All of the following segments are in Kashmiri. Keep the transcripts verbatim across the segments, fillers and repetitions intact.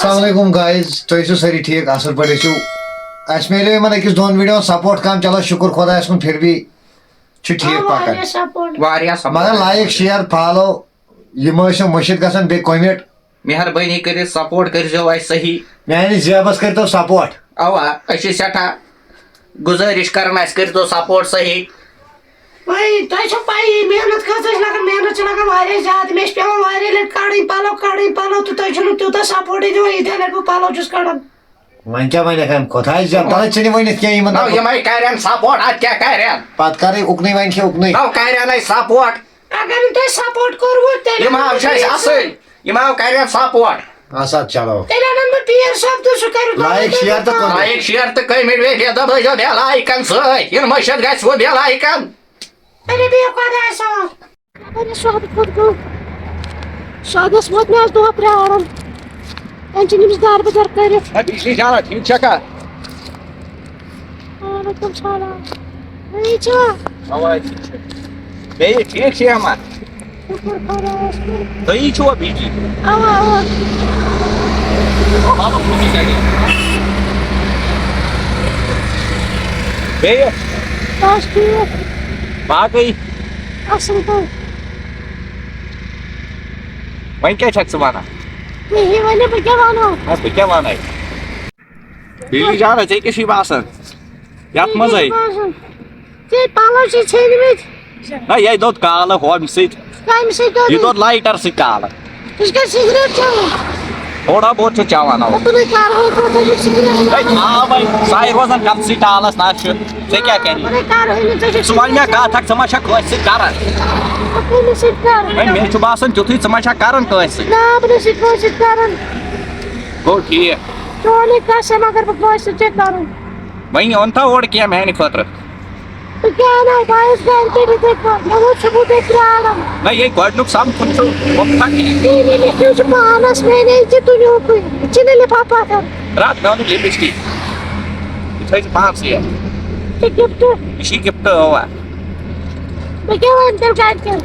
السلام علیکم گایز، تُہۍ ٲسِو سٲری ٹھیٖک، اَصٕل پٲٹھۍ ٲسِو؟ اَسہِ میلیو یِمَن أکِس دۄن ویٖڈیوَن سپورٹ کَم، چلو شُکُر خۄدایَس کُن، پھر بھی چھُ ٹھیٖک آ، پَکان۔ واریاہ سپورٹ۔ واریاہ سپورٹ۔ مگر لایک، شیئر، فالو، یِم ٲسِو مٔشِتھ گژھان بیٚیہِ کوٚمٮ۪نٹ۔ مہربٲنی کٔرِتھ سپورٹ کٔرۍزیو اَسہِ صحیح۔ میٛانہِ زیبَس کٔرۍتو سپورٹ۔ اَوا، أسۍ چھِ سٮ۪ٹھاہ گُزٲرِش کَران، اَسہِ کٔرۍتو سپورٹ صحیح۔ وۄنۍ تۄہہِ چھو پَیی، محنت کۭژاہ چھِ لگان، محنت چھِ لگان واریاہ زیادٕ، مےٚ چھِ پٮ۪وان واریاہ لَٹہِ کَڑٕنۍ پَلو، کَڑٕنۍ پَلو، تہٕ تُہۍ چھِو نہٕ تیوٗتاہ سپورٹٕے دِوان، ییٖتیٛاہ لَٹہِ بہٕ پَلو چھُس کَڑان۔ وۄنۍ کیٛاہ وَنٮ۪کھ اَمہِ کھۄتہٕ؟ ہاے زیادٕ، تَلَے ژٕ نہِ ؤنِتھ کینٛہہ یِمَن نو دَپُکھ۔ یِمَے کَرن سپورٹ، اَتھ کیٛاہ کَرن؟ پَتہٕ کَرٕے اُکنُے، وۄنۍ چھِ اُکنُے۔ نو کَرن اَسہِ سپورٹ۔ اگر نہٕ تۄہہِ سپورٹ کوٚروٕ، تیٚلہِ یِم حظ چھِ اَسہِ اَصٕل، یِم حظ کَرن سپورٹ۔ اَسا چلو۔ تیٚلہِ اَنَن بہٕ پیٖر صٲب تہٕ سُہ کَرِ لایک، شیئر تہٕ کوٚمٮ۪نٹ۔ لایک، شیئر تہٕ کٔمِٹ بیٚیہِ دَبٲیزیو بیل آیکن سۭتۍ، یِنہٕ مٔشِتھ گژھِ وۄنۍ بیل آیکن۔ تیٚلہِ بِہِو خۄدایَس حوالہٕ۔ اَگر یہِ صحبہٕ کھوٚت گوٚو، صحبَس ووت مےٚ آز دۄہ پرٛاران۔ وۄنۍ چھِنہٕ أمِس دَر بدر کٔرِتھ۔ ہے، بجلی جانا، ٹھیٖک چھا کَتھ؟ وعلیکم سلام۔ ٹھیٖک چھِوا؟ اَوا، ٹھیٖک چھُ۔ بیٚیہِ ٹھیٖک چھِ یِوان؟ شُکُر خۄدایَس کُن۔ تُہی چھُوا بجلی؟ اَوا، اَوا۔ بابا، کُس چھُ گَرِ؟ بیٚیہِ؟ بَس ٹھیٖک۔ باقٕے؟ اَصٕل پٲٹھۍ۔ وۄنۍ کیٛاہ چھَکھ ژٕ وَنان؟ کِہیٖنۍ ؤنِو، بہٕ کیٛاہ وَنو؟ نہ، بہٕ کیٛاہ وَنَے؟ بیٚیہِ جانہ، ژےٚ کیٛاہ چھُے باسان یَتھ منٛزَے؟ ژےٚ پَلو چھِ ژھیٚنۍمٕتۍ۔ نہ، یہِ دوٚد کالہٕ ہُمہِ سۭتۍ۔ کَمہِ سۭتۍ دوٚد یہِ یہِ؟ دوٚد لایٹَر سۭتۍ کالہٕ۔ ژٕ چھُکھا سِگریٹ چٮ۪وان؟ تھوڑا بہت چھُ چٮ۪وان، اَوا۔ تُہۍ کَرہو کوٗتاہ چھُ سِگریٹ چٮ۪وان؟ ہے، آ، وۄنۍ ساے روزان کَتھ سۭتۍ ٹالَس، نہ چھُ۔ ژےٚ کیٛاہ کَرِ؟ بہٕ نَے کَرہوے نہٕ، ژےٚ چھُکھ ژٕ وَن مےٚ سِگریٹ کَتھ اَکھ، ژٕ ما چھَکھ کٲنٛسہِ سۭتۍ کَران؟ چٮ۪وان۔ کٔمِس سۭتۍ کَرٕ؟ ہے، مےٚ چھُ باسان تیُتھُے ژٕ ما چھَکھ کَران کٲنٛسہِ سۭتۍ۔ نہ، بہٕ نَے چھُس کٲنٛسہِ سۭتۍ کَران۔ گوٚو ٹھیٖک۔ چونٕے قسم، اگر بہٕ کٲنٛسہِ سۭتۍ چھَکھ کَرُن۔ وۄنۍ اوٚن تھا اورٕ کینٛہہ میٛانہِ خٲطرٕ؟ بہٕ کیٛاہ اَنہٕ؟ بہٕ آیَس گَرِ تہِ یِتھَے پٲٹھۍ۔ مےٚ ووٚن، ژٕ گوٚو تَتہِ پرٛاران۔ نہ، یے گۄڈٕنیُک سَمکھُن چھُ مُفتَ۔ تیٚلہِ لیکھِو ژٕ پانَس، مےٚ نے ژےٚ تُلِو کُے۔ ژٕ نہٕ لِفاف پَتھَر۔ راتھ مےٚ اوٚن لِپسٹِک۔ یہِ تھٲے ژٕ پانسٕے یَتھ۔ یہِ gift۔ یہِ چھُے gift، اَوا۔ بہٕ کیٛاہ وَنہٕ تیٚلہِ گَرِکٮ۪ن؟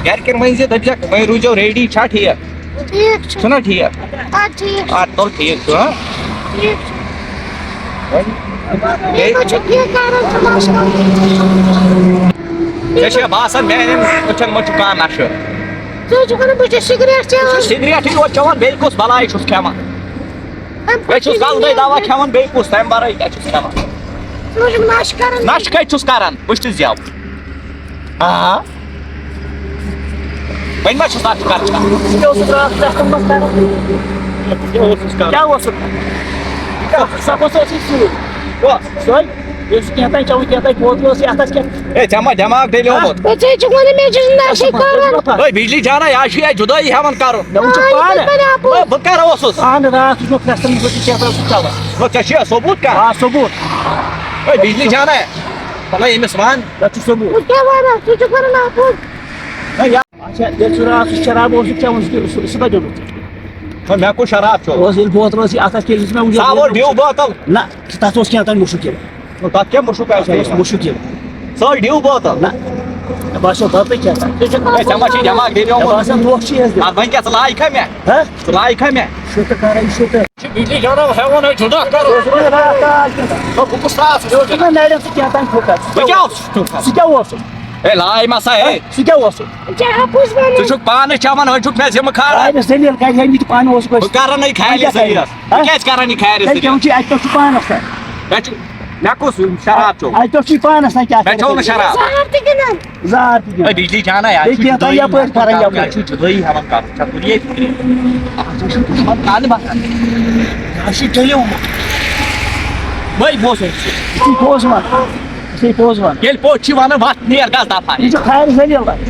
گَرِکٮ۪ن ؤنۍ زِ، دٔپۍ زٮ۪کھ، وۄنۍ روٗزیو ready، چھا ٹھیٖک؟ ٹھیٖک چھُ۔ چھُنہ ٹھیٖک؟ آ، ٹھیٖک چھُ۔ آ، تُل ٹھیٖک چھُ، ہاں؟ ٹھیٖک چھُ۔ وۄنۍ بیٚیہِ ما چھُ کینٛہہ کَرُن، ژٕ ما چھُکھ؟ ژےٚ چھےٚ باسان میٛانٮ۪ن أچھَن منٛز چھُ کانٛہہ نَشہٕ؟ ژٕ چھُکھ وَنان بہٕ چھُس سِگریٹ چٮ۪وان۔ سِگریٹ چھُے یوت چٮ۪وان، بیٚیہِ کُس بَلاے چھُس کھٮ۪وان؟ اَمہِ پَتہٕ بیٚیہِ چھُس چھُ کَلہٕ دٲدۍ یہِ دَوا کھٮ۪وان، بیٚیہِ کُس تَمہِ وَرٲے کیٛاہ چھُس کھٮ۪وان؟ ژٕ چھُکھ نَشہٕ کَران۔ نَشہٕ کَتہِ چھُس کَران؟ وٕچھ تہٕ زٮ۪و۔ آ۔ وۄنۍ ما چھُس اَتھ کَتھ کَران؟ ژٕ کیٛاہ اوسُکھ راتھ پرٛٮ۪تھ کُنہِ منٛز کَران؟ ژٕ کیٛاہ اوسُکھ کَران؟ کیٛاہ اوسُکھ؟ کیٛاہ سۄ کۄس ٲسٕے سۭتۍ؟ کۄس؟ سۄے؟ یُس کینٛہہ تام چٮ۪وُن، کینٛہہ تام بوتلہٕ ٲس، یَتھ آسہِ کینٛہہ۔ ہے، ژےٚ ما دٮ۪ماغ ڈٔلیومُت؟ ہے، ژےٚ چھُکھ وَنان مےٚ چھُ نَشے کَران۔ ہے، بجلی جانا، یہِ حظ چھُ یہِ جُدٲیی ہٮ۪وان کَرُن۔ مےٚ وٕچھُکھ آ، یہِ پانہٕ۔ چھُ مےٚ اَپُز۔ ہے، بہٕ کَرٕ اوسُس۔ اَہَن حظ، آ، سُہ چھُ مےٚ پرٛٮ۪تھ ساتہٕ وٕچھمُت، یہِ کیٛاہ سا اوسُکھ چٮ۪وان۔ ہے، ژےٚ چھُیا ثوبوٗت کانٛہہ؟ آ، ثوبوٗت۔ ہے، بجلی جانا، مطلب ییٚمِس وَن۔ تَتھ چھُ ثوبوٗت۔ بہٕ کیٛاہ وَنہٕ؟ ژٕ چھُکھ وَنان اَپُز۔ ہے، یا-، اچھا، ییٚلہِ ژٕ راتھ سُہ شراب اوسُکھ چٮ۪وان، سُہ، سُہ، سُہ کَتہِ اوٚنُتھ ژےٚ؟ ہے، مےٚ کُس شراب چوٚو؟ اوس ییٚلہِ بوتل ٲس یہِ اَتھ، اَتھ کیٛازِ دِژ مےٚ وٕنکٮ۪س سُہ ہاوو بوتل؟ ڈِو بوتل۔ نہ، تَتھ اوس کینٛہہ تام مُشُک یِوان۔ تَتھ کیٛاہ مُشُک آسہِ تَتھ اوس یِوان؟ مُشُک یِوان۔ سُہ ٲس ڈِو بوتل۔ نہ، مےٚ باسیٚو بدلٕے کینٛہہ تام۔ ہے، ژےٚ ما چھُے دٮ۪ماغ ڈیریومُت؟ مےٚ باسان دھوکہٕ چھُے اَسہِ دِوان۔ اَدٕ وۄنۍ کیٛاہ، ژٕ لایکھا مےٚ؟ ہہ؟ ژٕ لایکھا مےٚ؟ شُکر کَران، شُکر۔ چھِ بجلی جانا ہٮ۪وان ہے جُدا کَرُن۔ اوس مےٚ راتھ کال کیٛاہ تام۔ ہے، بہٕ کُس تاس چھُس؟ اوس مےٚ نَرٮ۪ن سۭتۍ کینٛہہ تام ٹھوکَر۔ بہٕ کیٛاہ اوسُس ٹھوکَر؟ سُہ کیٛاہ اوسُکھ؟ ہے، لایہِ ما سا ہے۔ سُہ کیٛاہ اوسُکھ؟ ژٕ چھُکھ پانہٕ چٮ۪وان، وۄنۍ چھُکھ مےٚ ذِمہٕ کھالان۔ آے مےٚ ذٔلیٖل، کَتہِ ہے مےٚ تہِ پانہٕ اوسُکھ بہٕ أسۍ۔ کَرَن ہے خیالِ وۄنۍ کیٛاہ ذٔلیٖلَس۔ کَرٕ؟ بہٕ کیٛازِ کَرَن یہِ خیالِ تۄہہِ کیٛاہ ذٔلیٖلَس؟ چھُ اَتہِ پٮ۪ٹھ چھُ پانَس تام۔ مےٚ چھُ، مےٚ کُس شراب چوٚو؟ اَتہِ پٮ۪ٹھ چھُے پانَس تام کیٛاہ مےٚ چوٚو نہٕ کَرٕ؟ شراب۔ زہر تہِ گِنٛدان۔ زہر تہِ گِنٛدان۔ ہے، بجلی جانا، یہِ ہے، چھُ کینٛہہ تام جُدٲیی یَپٲرۍ ہٮ۪وان کَران کَرُن، یَپٲرۍ۔ یہِ چھُ جُدٲیی ہٮ۪وان کَرُن۔ ژےٚ چھُ دُشمَن پانہٕ بَکان۔ یہِ چھُ ڈٔلیومُت۔ وۄنۍ بوز أمۍ سُنٛد۔ یہِ چھُے پوٚز وَنان۔ یہِ چھُے پوٚز وَنان۔ ییٚلہِ پوٚز چھُ وَنان، وَتھ نیر گژھ دَفعہ۔ یہِ چھُ خارِ ذٔلیٖل وَنان۔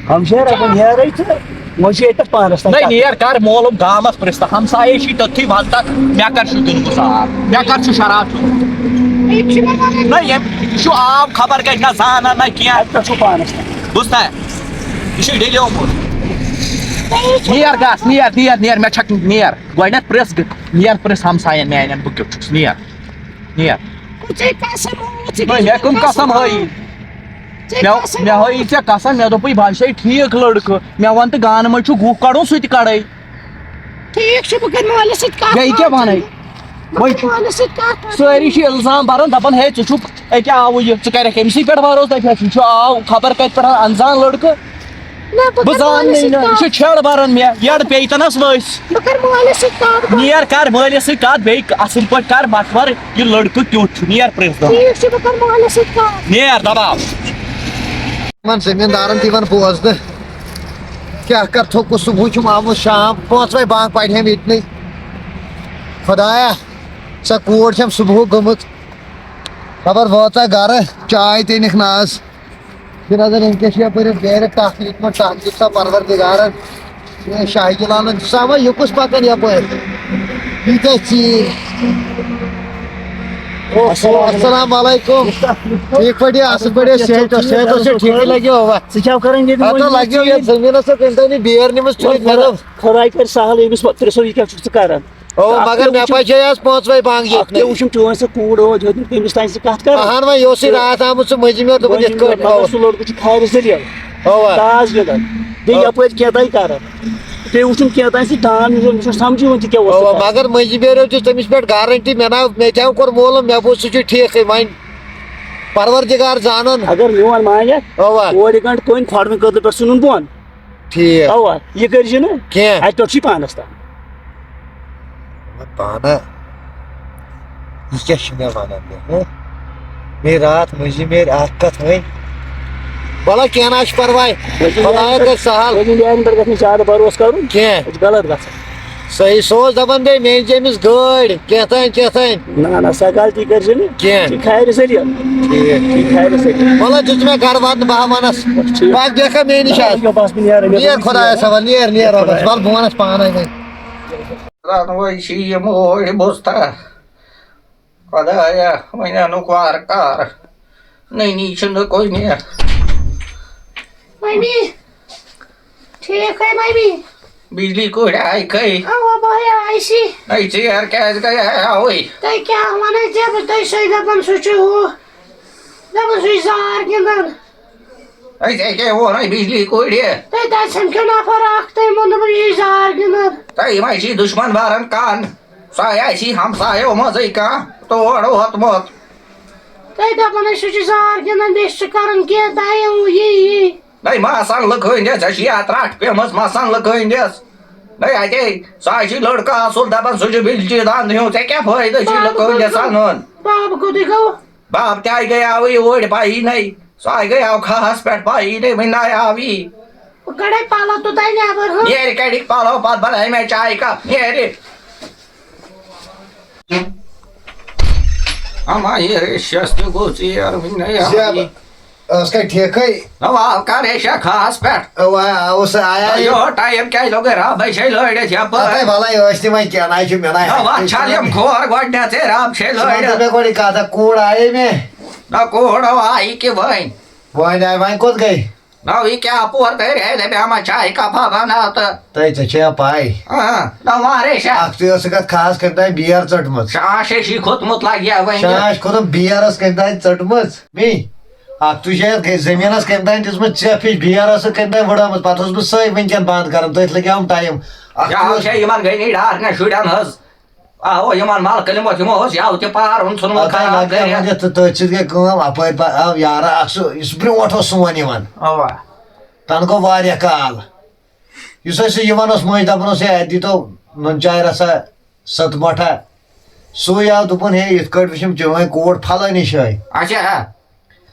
ہمشیرا، بہٕ نیرے تہٕ وۄنۍ چھُ ییٚتہِ پانَس تام نَے، کَتھ۔ نیر کر معلوم گامَس پرٛژھ تہٕ، ہمسایے چھی تٔتھی وَن تَکھ، مےٚ کر چھُ دیُتمُت آب، مےٚ کر چھُ شراب چوٚمُت؟ یہِ چھُنہٕ وَنان۔ نَے، ییٚمۍ، یہِ چھُ آب خبر کَتہِ، نہ زانان نہ کینٛہہ۔ اَتہِ پٮ۪ٹھ چھُ پانَس تام۔ بوٗزتھا؟ یہِ چھُ ڈیلیومُت۔ نیر گژھ، نیر، نیر، نیر، مےٚ چھَکھ نیر۔ گۄڈٕنٮ۪تھ پرٛژھ، نیر پرٛژھ ہمساین میٛانٮ۪ن، بہٕ کیُتھ چھُس، نیر، نیر۔ ژےٚ قسم، ژےٚ ہے، مےٚ کٕم قسم ہٲیی؟ مےٚ مےٚ ہٲیی ژےٚ قسم، مےٚ دوٚپُے بادشاہی ٹھیٖک لٔڑکہٕ، مےٚ وَن تہٕ گانہٕ منٛز چھُ گُہہ کَڑُن سُہ تہِ کَڑَے۔ ٹھیٖک چھُ، بہٕ کَرٕ مٲلِس سۭتۍ کَتھ۔ بیٚیہِ کیٛاہ وَنَے؟ بہٕ کَرٕ وۄنۍ مٲلِس سۭتۍ کَتھ۔ سٲری چھِ اِلزام بَران، دَپان، ہے، ژٕ چھُکھ، ہے، کیٛاہ آوُے یہِ؟ ژٕ کَرٮ۪کھ أمۍ سٕے پٮ۪ٹھ بھروسہٕ؟ دَپہِ، ہے، یہِ چھُ، آو خبر کَتہِ پٮ۪ٹھ اَنزان لٔڑکہٕ۔ نہ، بہٕ بہٕ کَرٕ زانہٕ مٲلِس نہٕ یہِ سۭتۍ نہٕ، یہِ کَتھ۔ چھُ چھٮ۪ڑ بَران مےٚ، یَڑ پیٚیہِ تَنَس ؤسۍ۔ بہٕ کَرٕ مٲلِس سۭتۍ کَتھ۔ نیر کر مٲلِس سۭتۍ کَتھ، بیٚیہِ اَصٕل پٲٹھۍ کَر مَشوَرٕ، یہِ لٔڑکہٕ کیُتھ چھُ، نیر پرٛژھ دَپھ۔ ٹھیٖک چھُ، بہٕ کَرٕ مٲلِس سۭتۍ کَتھ۔ نیر دَباو۔ یِمن زٔمیٖندارن تہِ یِوان بوزنہٕ۔ کیٛاہ کر تھوٚکُس، صُبحُے چھُم آمُت، شام پانٛژھ بجے بانٛگ پرِ ہم ییٚتنٕے۔ خۄدایا، سۄ کوٗر چھم صُبحُک گٔمٕژ۔ خبر وٲژاہ گرٕ، چاے تہِ أنِکھ نہٕ آز۔ چھِ نظر أمۍ کیٛاہ چھِ یپٲرۍ گرِ ٹکھ لیوٗکھمُت، ٹکھ دیُت سا پروردگارن۔ اے شاہی جلالن چھُ سا وۄنۍ یہِ کُس پکان یپٲرۍ؟ ییٖتیٛاہ ژیٖرۍ۔ السلام علیکم۔ ٹھیٖک پٲٹھۍ، اصٕل پٲٹھۍ، صحت، صحت اوس ژےٚ ٹھیٖکٕے لگیو اوا؟ ژٕ کیٛاہ کران ییٚتہِ ہتہ وۄنۍ؟ لگیو یتھ زٔمیٖنس سۭتۍ، أمۍ تھٲے نہٕ بیرِ نِمٕژ ٹھیٖک، مطلب۔ خۄداے کرِ سہل، ییٚمِس پتہٕ پرٛژھو یہِ کیٛاہ چھُکھ ژٕ کران؟ اوا، اکھ مگر تہِ مےٚ وٕچھُم، پچے آز پانٛژھ بجے بانٛگ اکھ تہِ ییٚتنٕے۔ وٕچھُم چون سُہ کوٗر اوس، ہیوٚتُن تٔمِس تانۍ ژٕ کتھ کران۔ اہن وۄنۍ، یہِ اوسُے راتھ آمُت سُہ مٔنٛزِم یور، دوٚپُن یِتھ کٲٹھۍ مگر ہُہ۔ سُہ لڑکہٕ چھُ کھارِ ذٔلیل۔ اوا۔ تاس گِنٛدان۔ بیٚیہِ اوا۔ یپٲرۍ کینٛہہ تانۍ کران۔ بیٚیہِ وٕچھُم کینٛہہ تام سُہ دان یُس زَن، مےٚ چھُنہٕ سَمجھی وۄنۍ تہِ کیٛاہ اوس اَوا، سُہ کران۔ مگر مٔنٛزِم یورٕ دیُت تٔمِس پٮ۪ٹھ گارنٹی، مےٚ نا، مےٚ تہِ ہاو کوٚر مولوٗم، مےٚ بوٗز سُہ چھُ ٹھیٖکھٕے، وۄنۍ پروردگار زانان۔ اگر میون مانہِ، اَوا۔ اورٕ یہِ گنٛڈ کٔنۍ کھۄڈوٕنۍ کٔدلہٕ پٮ۪ٹھ ژھٕنُن بۄن۔ ٹھیٖک۔ اَوا، یہِ کٔرۍ زِ نہٕ۔ کینٛہہ۔ اَتہِ پٮ۪ٹھ چھُے پانَس تام۔ پانہ۔ یہِ کیٛاہ چھُ مےٚ وَنان یہِ، ہہ؟ مے راتھ مٔنٛزی مے اَکھ کَتھ وۄنۍ۔ وَلہٕ کینٛہہ نہ چھُ پَرواے۔ وۄنۍ چھُ خۄدایا یارَن کَرِ پٮ۪ٹھ، سَہَل۔ وۄنۍ چھُ یارَن پٮ۪ٹھ گژھِ نہٕ زیادٕ بَروسہٕ کَرُن۔ کینٛہہ۔ یہِ چھُ غلط گژھان۔ صحیح، سُہ اوس دَپان بیٚیہِ مےٚ أنۍ زِ أمِس گٲڑۍ، کینٛہہ تام، کینٛہہ تام۔ نہ، نہ، سۄ غلطی کٔرۍ زِ نہٕ۔ کینٛہہ۔ یہِ چھِ خیرِ ذٔریعہٕ۔ ٹھیٖک۔ یہِ چھِ خیرِ ذٔریعہٕ۔ وَلہٕ دیُت مےٚ گَرٕ واتنہٕ، بہٕ ہا وَنَس۔ ٹھیٖک۔ وۄنۍ بیٚہہ کھا مے نِش آز۔ بَس بہٕ نیرٕ، مےٚ نیر دوٚپ، خۄدایَس حوالہٕ، نیر، نیر رۄبَس، وَلہٕ بہٕ وَنَس پانَے وۄنۍ۔ رنوٲے چھِ یہِ موج بُزتھا۔ خۄدایا، وۄنۍ اَنُکھ وارٕ کارٕ۔ نٔنی چھُنہٕ کُنہِ۔ ممی، ٹھیٖک ہے ممی۔ بجلی کوٚڑ آیہِ کھے۔ اوا، بہٕ ہے آیسی۔ ہے، ژیر کیٛازِ گٔیے آوٕے؟ تۄہہِ کیٛاہ وَنَے ژےٚ بہٕ؟ تۄہہِ سُے دَپان سُہ چھُ ہُہ، دَپان سُہ چھُ زار گِنٛدان۔ أسۍ اَکے ووٚن، أسۍ بجلی کوٚڑ یہِ۔ تۄہہِ تَتہِ سَمکھیو نفر اَکھ، تٔمۍ ووٚن، دوٚپُن، یہِ چھِ زار گِنٛدان۔ تۄہہِ یِمَے چھِ دُشمَن باران کَن۔ سۄ آسہِ ہی ہمسایو منٛزٕے کانٛہہ تور ووتمُت۔ تۄہہِ دَپان، أسۍ چھِ زار گِنٛدان، بیٚیہِ چھِ کَران کینٛہہ دَیِو یی یی۔ نَے ماسَن لٕکہٕ ہٕنٛدِس، ژےٚ چھِ اَتھ رَٹھ پیٚمٕژ ماسَن لٕکہٕ ہٕنٛدِس۔ نَے اَتے سُہ ہا چھِ لٔڑکہٕ اَصٕل، دَپان سُہ چھُ بِلچہِ دَنٛد ہیوٗ، ژےٚ کیٛاہ فٲیدٕ چھُے بابہٕ لٕکہٕ کوٚت ہٕنٛدِس گوٚو؟ اَنُن؟ بابہٕ کوٚتٕے گوٚو؟ باب تہِ آیہِ گٔیاوٕے اوٗرۍ پَیی نَے۔ سُہ آیہِ گٔیاو کھَہَس پٮ۪ٹھ پَیی نَے، وٕنہِ نَے آو یی۔ بہٕ کَڑَے پَلو توٚتام نٮ۪بَر، ہُہ۔ نیرِ کَڑِ پَلو، پَتہٕ بَنایہِ مےٚ چایہِ کَپ، نیرِ۔ اَما یہِ ریشَس تہِ گوٚو ژیر، وٕنہِ نَے آو زیادٕ۔ یی۔ ٲس کَتہِ ٹھیکھٕے؟ اَوا، آو کَر ریشَس کھَہَس پٮ۪ٹھ۔ اَوا، آو سُہ آیا۔ یہِ ٹایم کیٛازِ لوٚگ رَبَے چھے لٲڑِتھ یَپٲرۍ؟ اَدَے بَلَے ٲسۍ تہِ وۄنۍ کینٛہہ نہ چھُ مےٚ نہ۔ نہ، وَتھ چھَل یِم کھور گۄڈٕنٮ۪تھ ژےٚ رَب چھے ژٕ وَن تہٕ لٲڑِتھ۔ مےٚ گۄڈٕ یہِ کَتھ، کُڑ آیے مےٚ؟ نہ، کُڑ آیہِ کہِ وۄنۍ؟ وۄنۍ آیہِ، وۄنۍ کوٚت گٔے؟ نہ، یہِ کیٛاہ پور کَرِ ہے، دَپہِ ہا ما چایہِ کَپا بَناو تہٕ۔ تۄہہِ، ژےٚ چھےٚ پَے؟ اۭں، نہ، وارے چھا؟ اَکھ تُے ٲسٕکھ اَتھ کھَہَس کٔمۍ تام بیر ژٔٹمٕژ۔ شاش ہے چھِ کھوٚتمُت لَگہِ ہا وۄنۍ۔ شاش کھوٚتُم، بیر ٲس کٔمۍ تام ژٔٹمٕژ۔ مے، اَکھ تُے چھےٚ یَتھ گٔے زٔمیٖنَس کٔمۍ تام دِژمٕژ ژٮ۪پھ ہِش، بیر ٲسٕکھ کٔمۍ تام وٕڑٲمٕژ، پَتہٕ اوسُس بہٕ سۄے وٕنۍکٮ۪ن بنٛد کَران، تٔتھۍ لَگیوم ٹایم۔ اَکھ تُے یَوٕ اوس چھےٚ یِمَن گٔنی ڈارنہِ شُرٮ۪ن ہٕنٛز۔ اَوٕ یِمَن مَلکہٕ نِموکھ، یِمو اوس یَوٕ تہِ پار اوٚن ژھُنمُت اَدٕ خراب وۄنۍ کیٛاہ کٔرِتھ۔ وَنہِ تہٕ تٔتھۍ سۭتۍ گٔے کٲم، اَپٲرۍ پَ-، آو یارا اَکھ سُہ، یُس برٛونٛٹھ اوس سون یِوان۔ اَوا۔ تَنہٕ گوٚو واریاہ کال۔ یُس اَسہِ سُہ یِوان اوس مٔنٛزۍ دَپان اوس، "ہے، اَتہِ دیٖتو نُن چاے رَژھا ستہٕ مۄٹھا۔" سُے آو دوٚپُن، "ہے، یِتھ کٲٹھۍ وٕچھِم چٲنۍ کوٗر پھلٲنی جایہِ۔" اچھا۔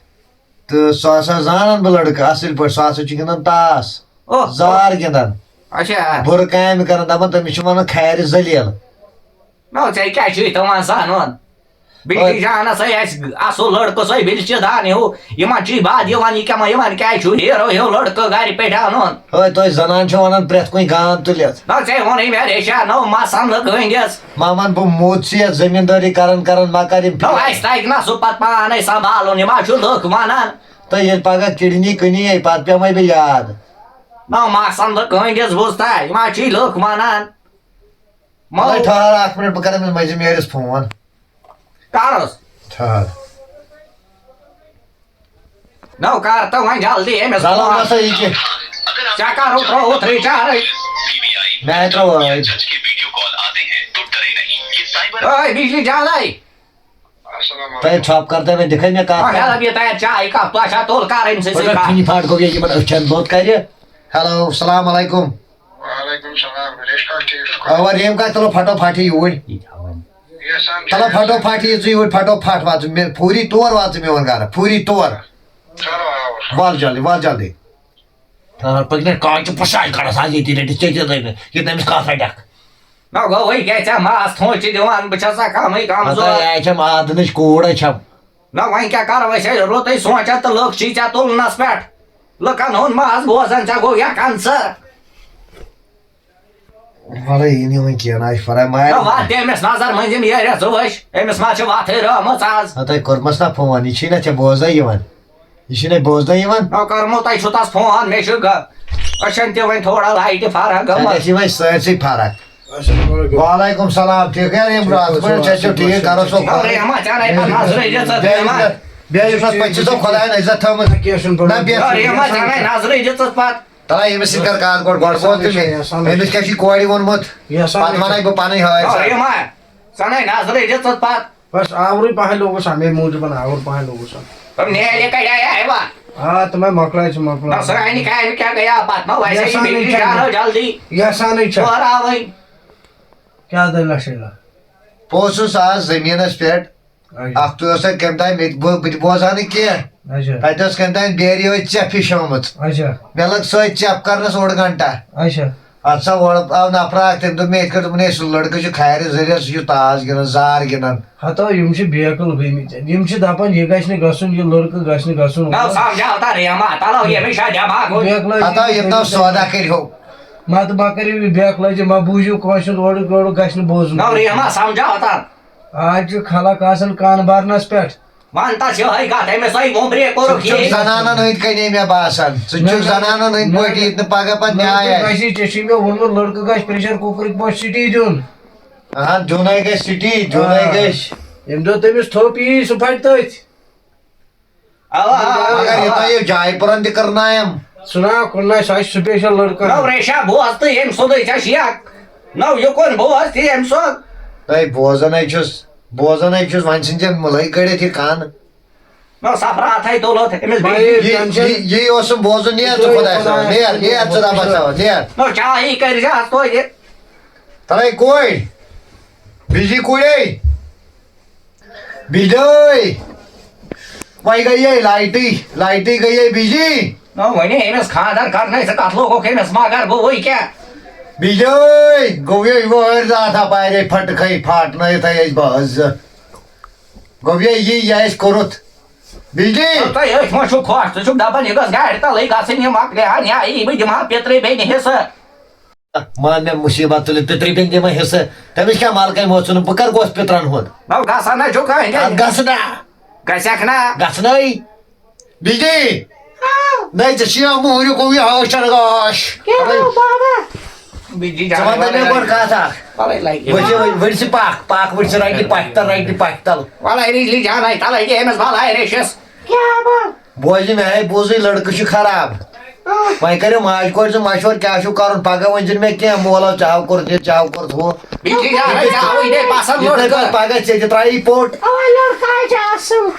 تہٕ سُہ ہسا زانان بہٕ لڑکہٕ اصٕل پٲٹھۍ، سُہ ہسا چھُ گِنٛدان تاس، اوہ۔ زار گِنٛدان۔ اچھا۔ بُرٕ کامہِ کران، دپان تٔمِس چھِ ونان خیرِ ذلیل۔ نو، ژےٚ کیٛاہ چھُے تِمن زانُن؟ بِجلی اوے۔ جانس ہے آسہِ اصٕل لڑکہٕ، سُے بِلچہِ دان ہیوٗ۔ یِمن چھُے بد یِوان، یہِ کیٛاہ ما، یِمن کیٛازِ چھُ ہیٖرو ہیوٗ لڑکہٕ گرِ پٮ۪ٹھ انُن؟ اوے، تۄہہِ زنان چھو ونان پرٛٮ۪تھ کُنہِ گان تُلِتھ۔ نو، ژےٚ ووٚنُے مےٚ ریشا، نو مسن لٔکہٕ ہٕنٛدِس۔ مامن بہٕ موٗد ژٕ یتھ زٔمیٖندٲری کران کران، ما کر یِم نو، فِکرِ۔ اَسہِ تگہِ نا سُہ پتہٕ پانے سنبھالُن، یِم ہا چھُ لُکھ ونان۔ تہٕ ییٚلہِ پگاہ کِڈنی کٕنی یے، پتہٕ پٮ۪مے بہٕ یاد۔ نو، ماسن لہٕ کٔہٕنٛدِس بوٗزتھا، یِم ہا چھِ لُکھ ونان۔ مو-، وۄنۍ ٹھہر اکھ منٹ، بہٕ کرٕ أمِس مٔنٛزِم یٲرِس فون۔ کر حظ؟ ٹھہر۔ نو کر تو وۄنۍ جلدی أمِس چلو فون۔ نسا یہِ کہِ۔ ژےٚ کر ترٛووُتھ recharge؟ مےٚ ہَے ترٛوو ٲدۍ۔ ٲے بجلی جانے۔ تۄہہِ ژھۄپ کر تۄہہِ وۄنۍ دِکھے مےٚ کتھ آ، کر۔ ہیلو، یہِ تۄہہِ چاے کپ، تۄہہِ چھا توٚل کر أمۍ سٕنٛز بہٕ کتھ؟ کِنی پھاٹ گوٚو یہِ یِمن أچھن دۄد کرِ۔ ہیلو، السلام علیکم۔ وعلیکم السلام، ریش کاک ٹھیٖک چھُکھا؟ اوا، رحیم کاک، تُلو پھٹو پھٹ یہِ یوٗرۍ۔ یہِ سان چھُ تُلو پھٹو پھٹ یہِ ژٕ یوٗرۍ، پھٹو پھٹ وات ژٕ مےٚ، فوری طور وات ژٕ میون گرٕ، فوری طور۔ چلو، آوُس۔ وال جلدی، وال جلدی۔ آ، پٔتمہِ لٹہِ کاجہِ پُشاے کڑس آز ییٚتی رٔٹِتھ ژےٚ تہِ رٔٹِتھ، یہِ تٔمِس کتھ رٹکھ۔ نہ گوٚو وۄنۍ کیٛاہ ژےٚ ماز تھوٚد چھِ دِوان، بہٕ چھَس سا کمٕے کمزور۔ ہتا یہِ چھم آدنٕچ کوٗر چھم۔ نہ وۄنۍ کیٛاہ کرو أسۍ، ہے رُتُے سونٛچان تہٕ لُکھ چھی ژےٚ تُلنس پٮ۪ٹھ۔ لُکن ہُنٛد ماز بوزان ژےٚ گوٚو یا کنسر۔ وَلہٕ یی نہٕ وۄنۍ کینٛہہ، نہ، یہِ چھُ فران مارِ۔ نہ، وَتھ دِ أمِس نظر، مٔنٛزِم ییٚرِ ژٕ وٕچھ، أمِس ما چھِ وَتھٕے رٲومٕژ آز۔ ہَتَے کوٚرمَس نا فون، یہِ چھُے نا ژےٚ بوزنَے یِوان، یہِ چھُے نہٕ بوزنَے یِوان۔ نہ، کوٚرمُت تۄہہِ چھُو تَس فون، مےٚ چھُ گَ-، أچھَن تہِ وۄنۍ تھوڑا لایٹہِ فرق اَسہِ گٔمٕژ۔ چھِ وۄنۍ سٲرسٕے فرق۔ السلام علیکم۔ وعلیکم سلام، ٹھیٖک ہے، یِم راتھ پٲٹھۍ چھا چھُو ٹھیٖک، گَرَس چھُو نہ، خۄش؟ رحمان، ژےٚ اَنَے پَتہٕ نظرٕے دِژٕتھ، بیٚیہِ رحمان۔ یُس مَس، بیٚیہِ یُس مَس پٔژھِس چھو خۄدایَن عزت تھٲومٕژ۔ نہ، بیٚیہِ نہ، رحمان، ژےٚ اَنَے نظرٕے دِژٕتھ پَتہٕ۔ تَلہ ییٚمِس سۭتۍ کر کتھ گۄڈٕ، گۄڈٕ بوز تہٕ مےٚ۔ یَسان أمِس کیٛاہ چھُے کورِ ووٚنمُت؟ یَسان پتہٕ وَنَے بہٕ پَنٕنۍ ہٲوۍ سا۔ ریما، ژٕ نَے نظرٕے دِژٕتھ پَتہٕ۔ بس آورٕے پَہَن لوٚگُس ہا، مےٚ موٗجوٗبَن آوُر پَہَن لوٚگُس ہا۔ تِم نیرِ کَڑِ آے آے وا؟ آ، تِمَے مۄکلٲے ژٕ مۄکلٲے۔ نہ، سرٛانہِ کامہِ کیٛاہ گٔیاو پَتہٕ؟ نہ، ویسے یَسانٕے یہِ چھَنہٕ۔ جانو جلدی۔ یَسانٕے چھَنہٕ۔ تورٕ آوٕے۔ کیٛاہ دٔلیٖلہ چھےٚ؟ بہٕ اوسُس آز زٔمیٖنَس پٮ۪ٹھ۔ اچھا۔ اکھتُے اوس تتہِ کمہِ تام مےٚ تہِ بو-، بہٕ تہِ بوزان نہٕ کینٛہہ۔ اچھا۔ تتہِ اوس کمہِ تام بیرِ یِہوٚے ژٮ۪پھ ہِش آمٕژ۔ اچھا۔ مےٚ لٔگ سۄے ژٮ۪پھ کرنس اوٚڑ گھنٹہ۔ اچھا۔ اتھ سا اورٕ آو نفرا اکھ، تٔمۍ دوٚپ مےٚ یِتھ کٔٹھۍ، دوٚپُن، "ہے، سُہ لڑکہٕ چھُ کھارِ زٔریس، سُہ چھُ تاس گِنٛدان، زار گِنٛدان۔" ہتو، یِم چھِ بیقل گٔمٕتۍ۔ یِم چھِ دپان، یہِ گژھِ نہٕ گژھُن، یہِ لڑکہٕ گژھِ نہٕ گژھُن۔ نو سمجھاو تہ ریما، تلو یہِ ہمیشہ دٮ۪ماغ ہُنٛد۔ بیقلٲزی ہتو، یِم نو سودا کٔرِو۔ مت ما کٔرِو یہِ بیقلٲزی، ما بوٗزِو کٲنٛسہِ ہُنٛد، اورُک یورُک گژھِ نہٕ بوزُن۔ نو ریما سمجھاو تہ۔ آز چھُ خلق آسان کان برنس پٮ۪ٹھ۔ وَن تَس یِہوٚے کَتھ، أمِس ہَے وُمبرِ کوٚرُکھ ژٕ چھُکھ یہِ۔ زنانن ہٕنٛدۍ کَنۍ مےٚ باسان، ژٕ نہ، چھُکھ نہ، زنانن ہٕنٛدۍ نہ، پٲٹھۍ ییٚتہِ نہٕ پگاہ پتہٕ نہ، نیاے نہ، آسہِ۔ ویسے ژےٚ چھُے مےٚ ووٚنمُت، لڑکہٕ گژھِ pressure cookerٕکۍ پٲٹھۍ سِٹی دیُن۔ اہن، دیُنے گژھِ سِٹی، دیُنے آ۔ گژھِ۔ ییٚمہِ دۄہ تٔمِس تھوٚپ یی، سُہ پھٹہِ تٔتھۍ۔ اوا، اوا، مگر اوا۔ یوٚتام یہِ جاے پُرن تہِ کٔرنایم۔ سُہ نا کُن نہ، سُہ آسہِ special لڑکہٕ۔ نو ریشا بوز تہٕ ییٚمہِ سُنٛدٕے ژےٚ چھِ یا نو یہِ کُن بوز تہِ ییٚمہِ سُنٛد۔ ہے، بوزان ہے چھُس، بوزان ہے چھُس، وۄنۍ ژھٕنۍ ژےٚ مٕلٲے کٔڑِتھ یہِ کَن۔ نو سفرا تھے تُلُتھ أمِس بیٚیہِ۔ یہِ، یہِ، یی اوسُم بوزُن، نیر ژٕ خۄدایَس حوالہٕ، نیر، نیر ژٕ رۄبَس حوالہٕ، نیر۔ نو چاہی کٔرۍ زِ اَتھ توتہِ۔ تَلَے کورِ، بِجلی کورے۔ بِجلی! وۄنۍ گٔیے لایٹٕے، لایٹٕے گٔیے بِجلی۔ نہ، وۄنۍ أمِس خانٛدر کرنَے ژٕ کَتھ لوگُکھ أمِس مگر گوٚوُے کیٛاہ؟ بِجلی! گوٚو یہِ وٲرۍ زاتھا پارے پھٹہٕ کھے پھاٹنٲیِتھ ہے أسۍ بہٕ حظ۔ گوٚو یہِ، یہِ، یہِ اَسہِ کوٚرُتھ۔ بِجلی! تۄہہِ أتھۍ منٛز چھُو خۄش، ژٕ چھُکھ دَپان یہِ گٔژھ گاڑِ تَلٕے گژھٕنۍ، یہِ مۄکلہِ ہا نیٛاے، بہٕ دِمہٕ ہا پِترِ بیٚنہِ حصہٕ۔ مان مےٚ مُصیٖبت تُلِتھ، پِترِ بیٚنہِ دِمے حصہٕ۔ تٔمِس کیٛاہ مَلکَے موت ژھٕنُن؟ بہٕ کَر گوس پِترَن ہُنٛد؟ نو گژھان نہ چھُ کٕہٕنۍ۔ اَتھ گژھِ نا۔ گژھٮ۪کھ نا۔ گژھنَے۔ بِجلی۔ ہاو۔ نَے ژےٚ چھِ یہِ موہریُک یہِ ہاش چھَنہٕ گاش۔ کیٛاہ گوٚو بابا؟ بِجلی ژٕ وَن تہٕ مےٚ گۄڈٕ کَتھ اَکھ۔ پَلَے لَگہِ۔ وٕچھ یہِ، وٕچھ ژٕ پَکھ، پَکھ وٕچھ ژٕ رَٹہِ پَتھِ تَل، رَٹہِ پَتھِ تَل۔ وَلَے بِجلی جانَے تَلَے دِ أمِس بَلایہِ ریشَس۔ کیٛاہ بَل؟ بوزِ مےٚ، ہے، بوزٕے، لڑکہٕ چھُ خراب۔ آ۔ وۄنۍ کٔرِو ماجہِ کورِ سۭتۍ مشورٕ، کیٛاہ چھُو کرُن؟ پگاہ ؤنۍ زِ نہٕ مےٚ کینٛہہ، مولو، ژےٚ ہاو کوٚرُتھ یہِ، ژےٚ ہاو کوٚرُتھ ہُہ۔ بِجلی جان، ژےٚ ہاوٕے نے پسنٛد یہِ تۄہہِ لڑکہٕ۔ پتہٕ پگاہ ژےٚ تہِ ترٛایی پوٚٹ۔ اوا، لڑکہٕ ہاے چھُ اصٕل۔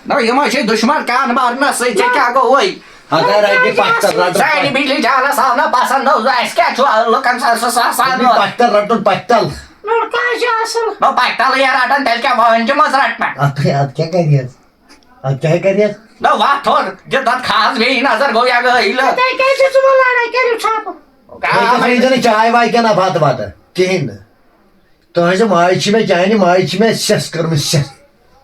نہ، یِم ہاے چھِ دُشمن کان مارنس سۭتۍ، ژےٚ کیٛاہ گوٚوُے؟ ہتا رٹہِ پتھر رٹُن۔ سانہِ بِجلی جانس آو نہ پسنٛد، نہ، اَسہِ کیٛاہ چھُ لُکن سۭتۍ سُہ ساسان؟ رٹہِ پتھر رٹُن پتھر۔ لڑکہٕ ہاے چھُ اصٕل۔ نہ، پتھر یہِ رٹان، تیٚلہِ کیٛاہ وٲنجہِ منٛز رٹنا؟ اتھ، اتھ کیٛاہ کرِ؟ اتھ کیٛاہ کرِ؟ نہ، وَتھ تھوٚد، دِ تَتھ کھَہَس بیٚیہِ نظر، گوٚو یا گٔے لہٕ۔ تُہۍ کیٛازِ چھِو ژٕ وۄنۍ لڑٲے کٔرِو ژھۄپہٕ؟ تُہۍ کیٛاہ تُہۍ زَن چاے واے کینٛہہ نہ بَتہٕ وَتہٕ؟ کِہیٖنۍ نہٕ۔ تُہٕنٛزِ ماجہِ چھِ مےٚ، چانہِ ماجہِ چھِ مےٚ سٮ۪س کٔرمٕژ سٮ۪س۔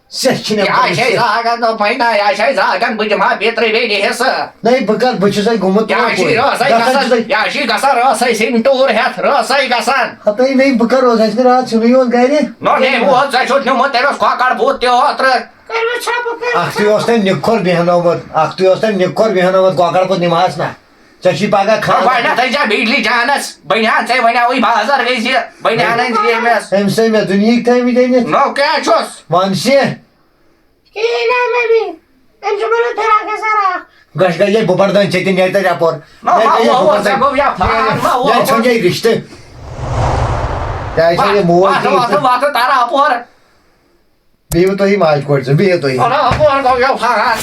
سٮ۪س چھِ مےٚ یہِ ہا کٔرمٕژ چھے سٮ۪س۔ زاگَن، دوٚپمَے نہ، یہِ ہا چھے زاگَن، بہٕ دِمہٕ ہا بیترِ بیٚنہِ حصہٕ۔ نَے، بہٕ کَتھ، بہٕ چھُسَے گوٚمُت یہِ ہا تور چھُے کوٚت؟ رٲژَے گژھان گژھان، چھُسَے۔ یہِ ہا چھُے گژھان رٲژَے سِنۍ ٹوٗر ہٮ۪تھ، رٲژَے گژھان۔ ہَتَے نَے، بہٕ کَرٕ روزٕ، اَسہِ نہٕ راتھ سیُنٕے یوت گَرِ۔ نہ، مےٚ ووت، ژےٚ چھُتھ نیوٗمُت تٔمِس کۄکَر بوٗت تہِ اوترٕ۔ کٔرِو ژھۄپہٕ، کٔرِو اَکھتُے اوس ژھۄپہٕ۔ تٔمۍ نِکھُر بیٚہنومُت، اَکھتُے اوس تٔمۍ نِکھُر بیٚہنومُت، کۄکَر پوٚت نِمہَس نہ۔ ژےٚ چھُے پَگاہ خانٛدر۔ گۄڈٕنٮ۪تھٕے چھا بِجلی جانَس بٔنۍ ہَن ژےٚ وَنیٛاوُے بازر گٔے زِ بٔنۍ ہَن أنۍ زِ أمِس۔ أمۍ سٕے مےٚ دُنہِکۍ تھٲومٕتۍ أنِتھ۔ نو کیٛاہ چھُس؟ وَن سا۔ کِہیٖنۍ نہ مٔمی۔ أمۍ چھُ وَنان فراق یَزار اَکھ۔ گژھ گژھ یے بُبَردٲنۍ ژےٚ تہِ نیرِ تَتہِ اَپور۔ نہ، یے نہ، گژھ یے نہ، بُبَردٲنۍ۔ ژےٚ گوٚو یا فراق، نہ، یے ژھیوٚن یے رِشتہٕ۔ یے چھےٚ یہِ موج تہِ وَتھ، یِتھ۔ وَتھ، وَتھ، تَرٕ اَپور۔ بِہِو تُہی ماجہِ کورِ زٕ، بِہِو تُہی۔ نہ، اَپور گوٚو یا فراق۔